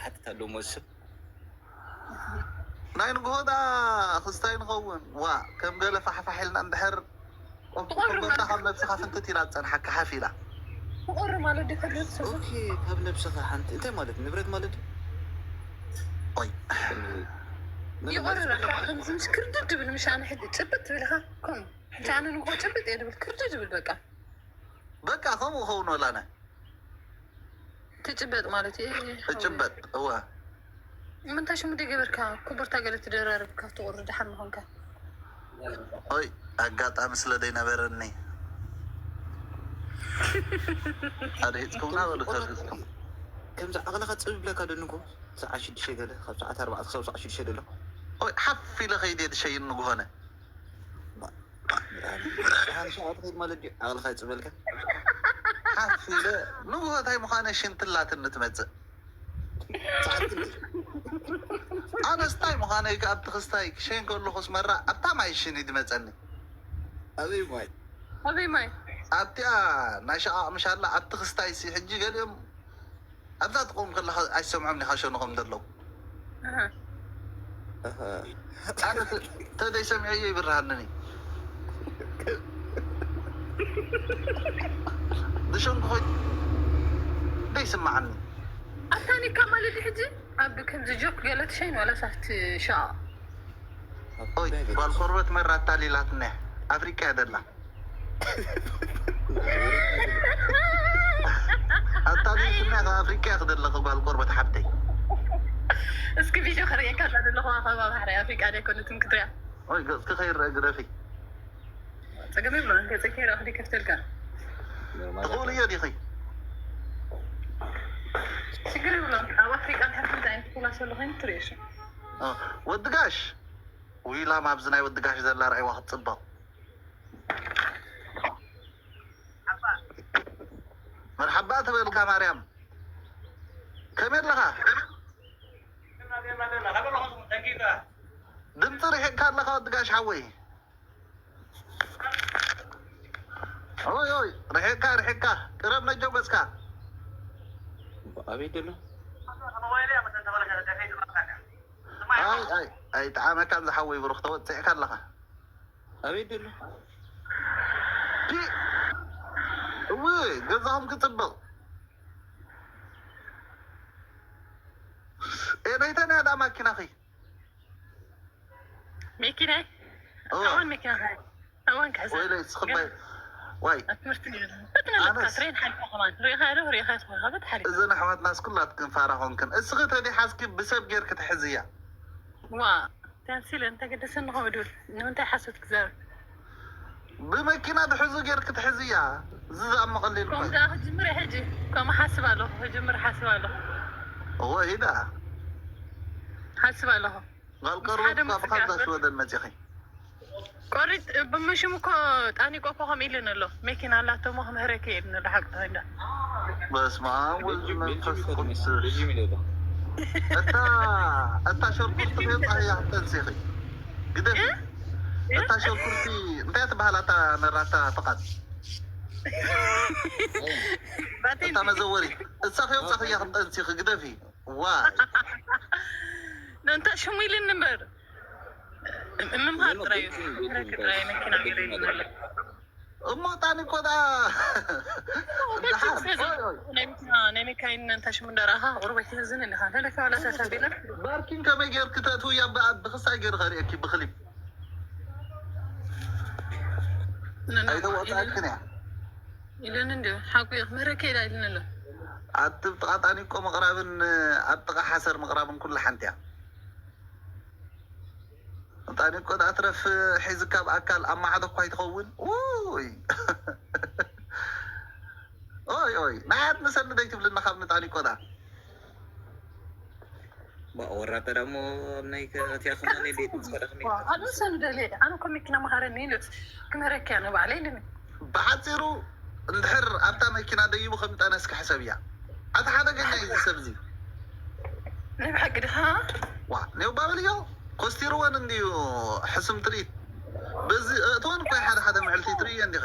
ሓትት ኣሎ መስል። ናይ ንግሆ ዳ ክስታይ ንኸውን ዋ ከም ገለ ፋሕፋሕ ኢልና እንድሕር ትቆርብ በታ ካብ ነብስኻ ፍንትት ኢላ ትፀንሓካ ሓፍ ኢላ። ትቆር ማለት ድሕር ሰብ ኦኬ፣ ካብ ነብስኻ ሓንቲ እንታይ ማለት ንብረት ማለት እዩ? ኦይ ይቆርር። ከምዚ ምስ ክርድድ ድብል ምሽ ኣነ ሕጂ ጭብጥ ትብል ኢኻ። ከም ሕጂ ኣነ ንግሆ ጭብጥ እየ ድብል ክርድድ ድብል በቃ በቃ ከምኡ ኸውን ወላነ ትጭበጥ ማለት እዩ። እጭበጥ እወ ምንታይ ሽሙ ደይ ገበርካ ኩቡርታ ገለ ትደራርብ ካብ ትቁሪ ድሓር ምኾንካ ኦይ ኣጋጣሚ ስለ ደይነበረኒ ኣደይፅኩምና በሉ ተርህፅኩም ከምዚ ዓቕልኻ ፅብ ብለካ ደንጎ ሰዓት ሽዱሽተ ገለ ካብ ሰዓት ኣርባዕተ ክሳብ ሰዓት ሽዱሽተ ደሎ ኦይ ሓፍ ኢለ ከይደ ድሸይን ንግሆነ ሓንሻ ዓቕሊ ከይድ ማለት ድዩ ዓቕልኻ ይፅበልካ ሓፍ ኢለ ንግሆ እንታይ ምዃነ ሽንትላትኒ ትመፅእ ኣነስታይ ምዃነይ ከ ኣብቲ ክስታይ ክሸይን ከለኹ ስመራ ኣብታ ማይ ሽን እዩ ድመፀኒ ኣበይ ማይ ኣበይ ማይ ኣብቲኣ ናይ ሸቓቕ ምሻላ ኣብቲ ክስታይ ሲ ሕጂ ገሊኦም ኣብዛ ትቆም ከለኻ ኣይሰምዖም ኒኻ ሸንኾም ዘለዉ ኣሃ። ኣነ ተደይ ሰሚዐዮ ይብርሃንኒ ብሸንኮ ደይ ስማዓኒ ኣታኒካ ማለት ሕጂ ኣብ ከምዚ ጆክ ገለ ትሸይን ዋላ ሳፍቲ ሸቓቕ ኦይ ጓል ቆርበት መራ ኣታሊላትና ኣፍሪቃ እያ ደላ ኣታሊልትና ካብ ኣፍሪቃ እያ ክደለኺ ጓል ቆርበት ሓብተይ እስኪ ቪድዮ ክርእየካ እዛ ዘለኹዋ ከባቢ ባሕሪ ኣፍሪቃ ዶ ኣይኮነትን ክትሪያ ኦይ ገፅኪ ከይረአ ግረፊ ፀገም የብሎ ገፀ ከይረኣ ክደ ከፍተልካ ትኽእልዮ ዲኺ ችግር የብሎ ኣብ ኣፍሪቃ ድሕር እንታይ ዓይነት ፖላሲ ኣሎ ኮይኑ ትርእዮ እሱ ወዲ ጋሽ ዊላም ኣብዚ ናይ ወዲ ጋሽ ዘላ ርኣይዋ ክትፅበቕ መርሓባ ትበልካ ማርያም ከመይ ኣለኻ ድምፂ ርሒቕካ ኣለኻ ወዲ ጋሽ ሓወይ ኦይ ኦይ ርሒቕካ ርሒቕካ ቅረብ ነጀው ገፅካ ኣበይ ደሎ ኣይ ኣይ ኣይጠዓመካን ዝሓወይ ብሩኽ ተወፅዕካ ኣለኻ ኣበይ ደሎ ፒ እው ገዛኹም ክፅብቕ ኤ ናይተን እያ ዳ ማኪናኺ መኪና እዋ ኣዋን መኪና ኣዋን ክሕዛ ወይለይ ስኽባይ ዋይ ትምህርቲ በትነለካ ኣነስ- ትሬን ሓልካ ከማን ሪኢኻ ዶ ሪኢኻ ትኾንካ በት ሓሊካ እዘን ኣሕዋትና ስኩላትክን ፋራ ኾንክን እስኺ ተደይ ሓዝኪ ብሰብ ጌርኪ ትሕዝያ ዋ ታንሲለ እንተገደሰኒ ከምኡ ድብል ንምንታይ ሓሶት ክዛረብ ብመኪና ድሕዙ ጌርኪ ትሕዝያ እዚ ዝኣመቐሊል ከምኡ ኮይ ደኣ ክጅምር እየ ሕጂ ከምኡ ሓስብ ኣለኹ ክጅምር ሓስብ ኣለኹ እወ ኢዳ ሓስብ ኣለኹ ጓል ሓደ ቀርቦት ካብ ምፅጋብ። ካብዛ ሽወደን መፂኺ ቆሪጥ ብምሽም እኮ ጣኒቆ እኮ ከም ኢልን ኣሎ መኪና ኣላቶሞ ክምህረኪ ኢልን ኣሎ ሓቂ ኮይንዳ በስመ ኣብ ወልድ መንፈስ ቅዱስ በዚም ኢለቶ እታ እታ ሸርኩርቲ ከየውፃእያ ክትጠንሲኺ ግደፊ እታ ሸርኩርቲ እንታይ ትበሃል ኣታ መራታ ፍቓድ እታ መዘወሪት እሳ ከየውፃኽያ ክትጠንሲኺ ግደፊ ዋይ ነንታ ሽሙ ኢልን እምበር ምምሃር ጥራይ እዩ ክምህረኪ ጥራይ መኪና ገይረ ኢልን ኣሎ እሞ ጣኒቆ ዳ ናይ መኪና ናይ መካይን ነንታ ሽሙ እንዳረኣኻ ቁርበይ ትህዝን ኣለኻ ለለካ ዋላ ሳሳቢላ ባርኪን ከመይ ጌርኪ ተእትውያ ብክሳይ ገይሩ ከርእየኪ ብክሊፕ ኣይተዋፃእክን እያ ኢለን እንዲ ሓቁ እዩ ክምህረኪ ኢላ ኢልን ኣሎ ኣብ ጥቃ ጣኒቆ ምቕራብን ኣብ ጥቃ ሓሰር ምቕራብን ኩሉ ሓንቲ እያ ጣኒቆ ዳ ትረፍ ሒዝካ ብኣካል ኣብ ማዕዶ እኳ ይትኸውን ውይ ኦይ ኦይ ንዓት ንሰኒ ደይትብልና ካብ ንጣኒቆ ዳ ወራተ ደሞ ኣብ ናይ ከቲያ ከማኒ ቤት መሰረክ ኣነ ሰኑ ደልየ ኣነ ኮ መኪና መሃረኒ ኢሉስ ክምህረኪያ ንባዕለ ኢልኒ ብሓፂሩ እንድሕር ኣብታ መኪና ደይቡ ከም ጠነስካ ሕሰብ እያ ኣቲ ሓደገኛ እዩ እዚ ሰብ እዚ ናይ ብሓቂ ድኻ ዋ ኔው ባበልዮ ኮስቲርወን እንድዩ ሕሱም ትርኢት በዚ እእትወን እኳ ሓደ ሓደ ምዕልቲ ትርእዮ እንዲኸ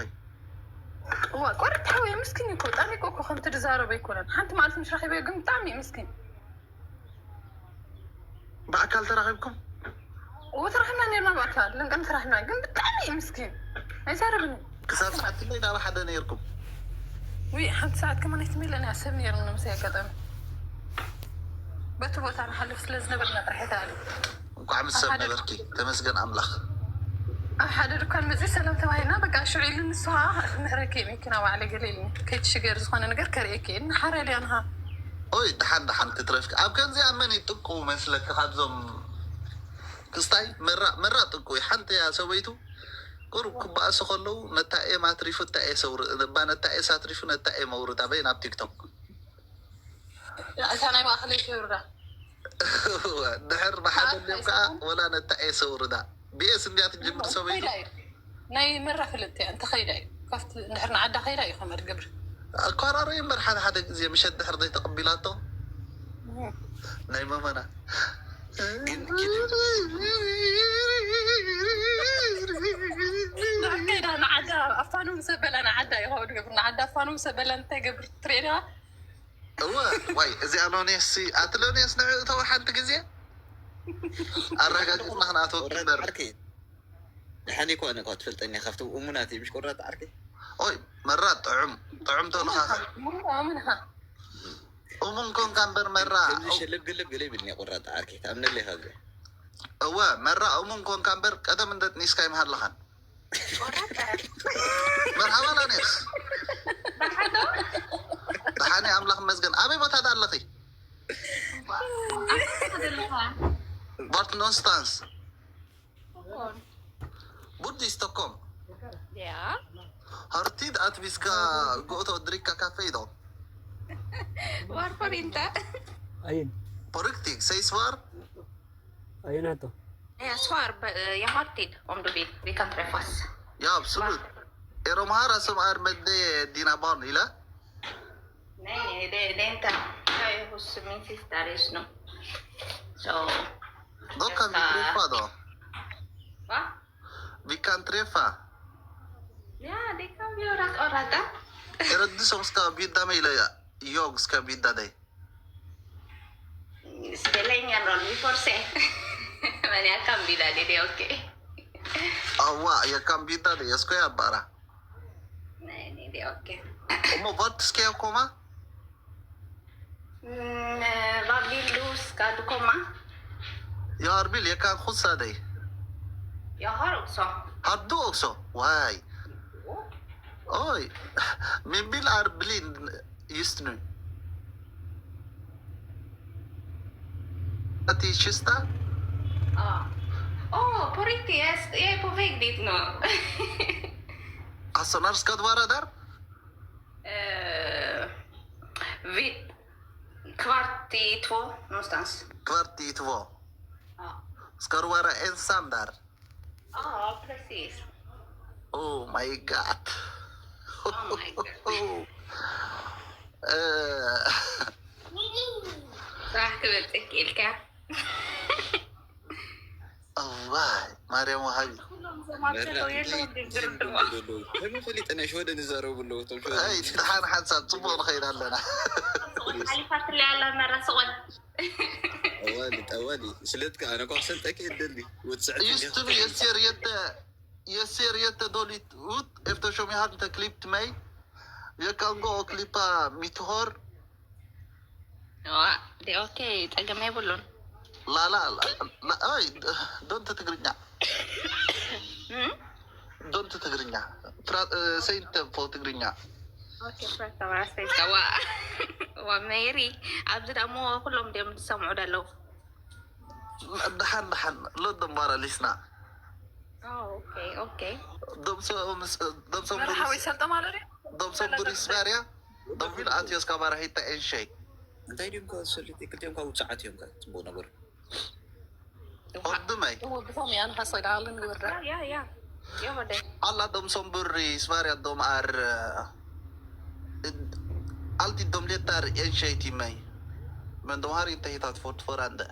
እዋ ቆርጥ ሓወይ ምስኪን እኮ ጣኒቆ እኮ ከምቲ ዝዛረበ ኣይኮነን ሓንቲ ማለት ምስ ረኺበዮ ግን ብጣዕሚ እዩ ምስኪን ተራኺብኩም? ወተረኺብና ነርና ብኣካል ልንቀም ተራኺብና ግን ብጣዕሚ እዩ ምስኪን ኣይዛረብን። ክሳብ ሰዓት ክንደይ ናብ ሓደ ነይርኩም? ውይ ሓንቲ ሰዓት ከማን ኣይትምለን እያ ሰብ ነይርና። ምስ ኣጋጣሚ በቲ ቦታ ንሓልፍ ስለ ዝነበርና ጥራሕ ተኣለ እንኳዕ ምስ ሰብ ነበርኪ። ተመስገን ኣምላኽ። ኣብ ሓደ ድኳን መፅኡ ሰላም ተባሂልና በቃ ሽዑ ኢሉ ንሱ ከዓ ምሕረኪ መኪና ባዕለ ገለ ኢልኒ ከይትሽገር ዝኾነ ነገር ከርእየኪ ኢልኒ ሓረ ድያ ንኻ ኦይ ደሓን ደሓን ትትረፍኪ። ኣብ ከምዚኣ መን ይጥቁ መስለኪ? ካብዞም ክስታይ መራ መራ ጥቁ ሓንቲ እያ ሰበይቱ ቁሩብ ክበኣሱ ከለዉ ነታ ኤም ኣትሪፉ እታ ኤስ ኣውር እባ ነታ ኤስ ኣትሪፉ ነታ ኤም ኣውርዳ በይ ናብ ቲክቶክ እታ ናይ ማእኸለይቲ ይውርዳ ድሕር ብሓደ ድዮም ከዓ ወላ ነታ ኤስ ኣውርዳ ብኤስ እንድያ ትጅምር ሰበይቱ ናይ መራ ፍልጥ እያ እንተኸይዳ እዩ ካብቲ እንድሕር ንዓዳ ከይዳ እዩ ከመድ ግብሪ ኣኳራሪ እምበር ሓደ ሓደ ግዜ ምሸት ድሕር ዘይተቐቢላቶ ናይ መመና ግን ከይዳ ንዓዳ ኣፋኑ ምስ በላ ንዓዳ ይኸው ግብሪ ንዓዳ ኣፋኑ ምስ በላ እንታይ ገብር ትሪኦ ዲኻ እወ ዋይ እዚኣ ሎኔስ ኣቲ ሎኔስ ንዕእተው ሓንቲ ግዜ ኣረጋጊፅና ክንኣተወኪ እምበር ደሓን ይኮነ እኳ ትፈልጠኒ ካብቶም እሙናት እዩ ምሽ ቆራጥ ዓርከይ ኦይ መራ ጥዑም ጥዑም ተልኻኸ ምንኻ እሙን ኮንካ እምበር መራ ከምዚ ሸለብ ገለብ ገለ ይብልኒ ቆራጥ ዓርከይ ታምነለይ ካብዚ እወ መራ እሙን ኮንካ እምበር ቀደም እንደጥኒስካ ይምሃለኻን መርሓባ ላኔስ ደሓኒ ኣምላኽ መስገን ኣበይ ቦታ ዳ ኣለኺ ቫርት ኖንስታንስ ቡዲ ስቶኮም Ja. Har tid att vi ska gå ut och dricka kaffe idag. Varför inte? Ayin. På riktigt, säg svar. Ayin hato. Jag svarar, jag har tid om du vill. Vi kan träffas. Ja, absolut. Är de här som är med dig, dina barn, eller? Nej, nej, det, det är inte. Jag är hos min syster just nu. Så, Då kan vi träffa då. Va? Vi kan träffa. Ja, det kan vi göra. Alright. Är det du som ska bjuda mig eller jag ska bjuda dig? Spelar ingen roll, vi får se. Men jag kan bjuda dig, det är okej. Awa, jag kan bjuda dig. Jag skojar bara. Nej, nej, det är okej. Och vart ska jag komma? Mm, eh, vad vill du? Ska du komma? Jag har bil, jag kan skjutsa dig. Jag har också. Har du också? Why? Oj, min bil är blind just nu. Att i Kista? Ja. Åh, på riktigt? Jag är, jag är på väg dit nu. Alltså, när ska du vara där? Eh, vid kvart i två någonstans. Kvart i två. Ja. Ska du vara ensam där? Ja, precis. Oh my god. Oh my god. Eh, ስራሕ ክበፅሕ ክኢልካ እዋይ ማርያም ወሃቢ ኩሎም ዘማልሰለው የለውን ድብድር ድማ ከመይ ፈሊጠ ናይ ሸወደን ይዛረቡ ኣለዉ እቶም ሸወደን ኣይ ደሓን ሓንሳብ ፅቡቅ ንኸይድ ኣለና ሓሊፋትለይ ኣላ መራስቆን ጠዋሊ ጠዋሊ ስለትካ ኣነ ኳ ክሰልጠኪ እደሊ ውፅዕት Just nu, jag ser jätte, jag ser jättedåligt ut eftersom jag har inte klippt mig. Jag kan gå och klippa mitt hår. ኦኬ ፀገም የብሉን ላላ ላ- ላ- ኣይ ዶንት ትግርኛ ዶንት ትግርኛ ትራ- እ፣ ሰይንተ ፎ ትግርኛ ዋ ዋ ሜሪ ኣብዚ ደሞ ኩሎም ድዮም ዝሰምዑ ደለዉ ደሓን ደሓን ሎዶም ባራ ሊስና ኦኬ ኦኬ ደምሶ ምስ- ደምሶ መርሓዊ ሰልጠ ማለት እዩ ደምሶ ብሪስ ባርያ ደምቢል ኣትዮስ ካባራ ሂታ ኤንሸይ እንታይ ድዮም ከ ሰሊጥ ክልቲኦም ካብ ውፅዓት እዮም ከ ፅቡቅ ነገሩ Ordumai. Uwe bifom yan hasay dalin gurra. ያ ያ የሆደ Alla de som bor i Sverige, de är eh, alltid de letar en tjej till mig. Men de har inte hittat fortfarande.